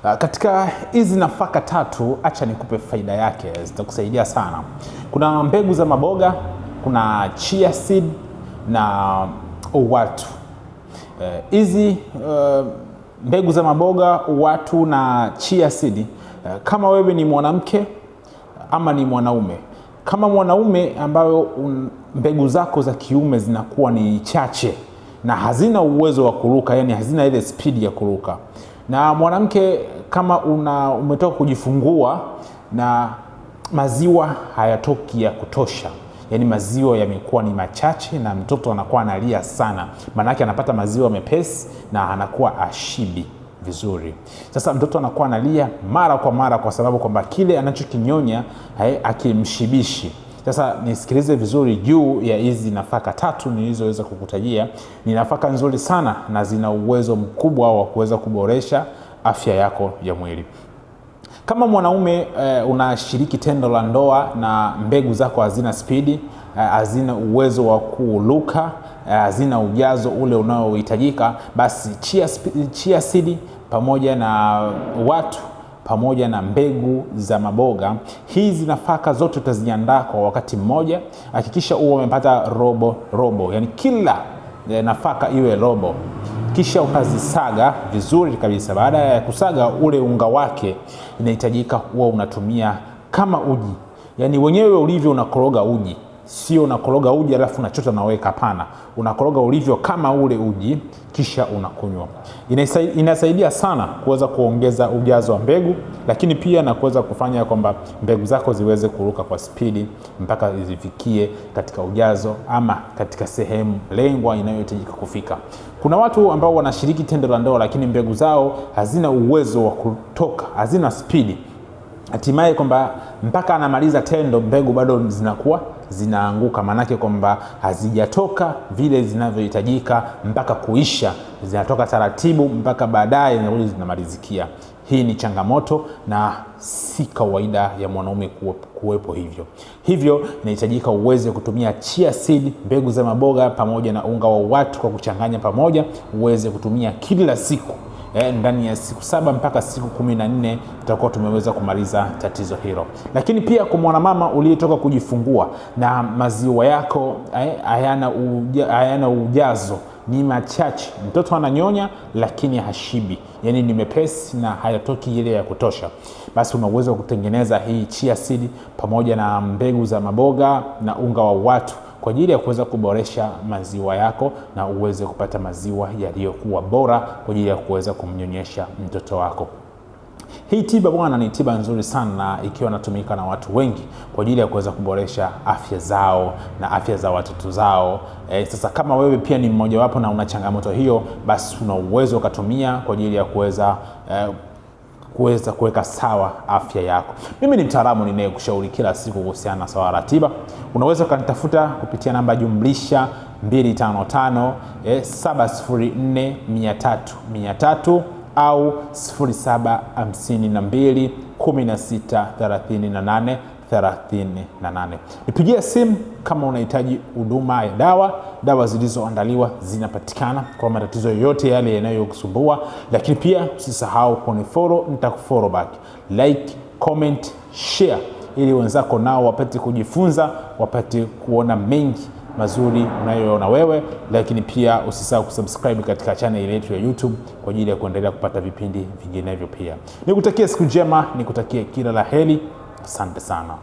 Katika hizi nafaka tatu, acha nikupe faida yake, zitakusaidia sana. Kuna mbegu za maboga, kuna chia seed na uwatu. Hizi mbegu za maboga, uwatu na chia seed, kama wewe ni mwanamke ama ni mwanaume, kama mwanaume ambayo mbegu zako za kiume zinakuwa ni chache na hazina uwezo wa kuruka, yani hazina ile speed ya kuruka, na mwanamke kama umetoka kujifungua na maziwa hayatoki ya kutosha, yani maziwa yamekuwa ni machache na mtoto anakuwa analia sana, maana anapata maziwa mepesi na anakuwa ashibi vizuri. Sasa mtoto anakuwa analia mara kwa mara kwa sababu kwamba kile anachokinyonya akimshibishi. Sasa nisikilize vizuri juu ya hizi nafaka tatu nilizoweza kukutajia. Ni nafaka nzuri sana na zina uwezo mkubwa wa kuweza kuboresha afya yako ya mwili. Kama mwanaume unashiriki tendo la ndoa na mbegu zako hazina spidi, hazina uwezo wa kuruka, hazina ujazo ule unaohitajika, basi chia seed pamoja na watu pamoja na mbegu za maboga, hizi nafaka zote utaziandaa kwa wakati mmoja. Hakikisha uwe umepata robo robo, yani kila nafaka iwe robo, kisha utazisaga vizuri kabisa. Baada ya kusaga ule unga wake, inahitajika kuwa unatumia kama uji, yani wenyewe ulivyo unakoroga uji, sio unakoroga uji alafu unachota na weka, hapana. Unakoroga ulivyo kama ule uji kisha unakunywa. Inasaidia sana kuweza kuongeza ujazo wa mbegu, lakini pia na kuweza kufanya kwamba mbegu zako ziweze kuruka kwa spidi mpaka zifikie katika ujazo ama katika sehemu lengwa inayohitajika kufika. Kuna watu ambao wanashiriki tendo la ndoa lakini mbegu zao hazina uwezo wa kutoka, hazina spidi. Hatimaye kwamba mpaka anamaliza tendo mbegu bado zinakuwa zinaanguka, manake kwamba hazijatoka vile zinavyohitajika mpaka kuisha, zinatoka taratibu mpaka baadaye zinarudi zinamalizikia. Hii ni changamoto na si kawaida ya mwanaume kuwepo hivyo. Hivyo inahitajika uweze kutumia chia seed, mbegu za maboga pamoja na unga wa watu kwa kuchanganya pamoja, uweze kutumia kila siku. Ndani ya siku 7 mpaka siku 14 tutakuwa tumeweza kumaliza tatizo hilo. Lakini pia kwa mwanamama uliyetoka kujifungua na maziwa yako hayana ujazo, ni machache, mtoto ananyonya lakini hashibi, yani ni mepesi na hayatoki ile ya kutosha, basi una uwezo wa kutengeneza hii chia seed pamoja na mbegu za maboga na unga wa watu kwa ajili ya kuweza kuboresha maziwa yako na uweze kupata maziwa yaliyokuwa bora kwa ajili ya kuweza kumnyonyesha mtoto wako. Hii tiba bwana ni tiba nzuri sana ikiwa inatumika na watu wengi kwa ajili ya kuweza kuboresha afya zao na afya za watoto zao. Sasa kama wewe pia ni mmoja wapo na una changamoto hiyo, basi una uwezo ukatumia kwa ajili ya kuweza kuweka sawa afya yako. Mimi ni mtaalamu ninayekushauri kila siku kuhusiana na swala la tiba. Unaweza kunitafuta kupitia namba jumlisha 255 704 300 300 au 0752 16 38 38. Nipigie simu kama unahitaji huduma ya dawa. Dawa zilizoandaliwa zinapatikana kwa matatizo yoyote yale yanayokusumbua. Lakini pia usisahau kunifollow, nitakufollow back. Like, comment, share ili wenzako nao wapate kujifunza, wapate kuona mengi mazuri unayoona wewe. Lakini pia usisahau kusubscribe katika channel yetu ya YouTube kwa ajili ya kuendelea kupata vipindi vinginevyo pia. Nikutakie siku njema, nikutakie kila la heri. Asante sana.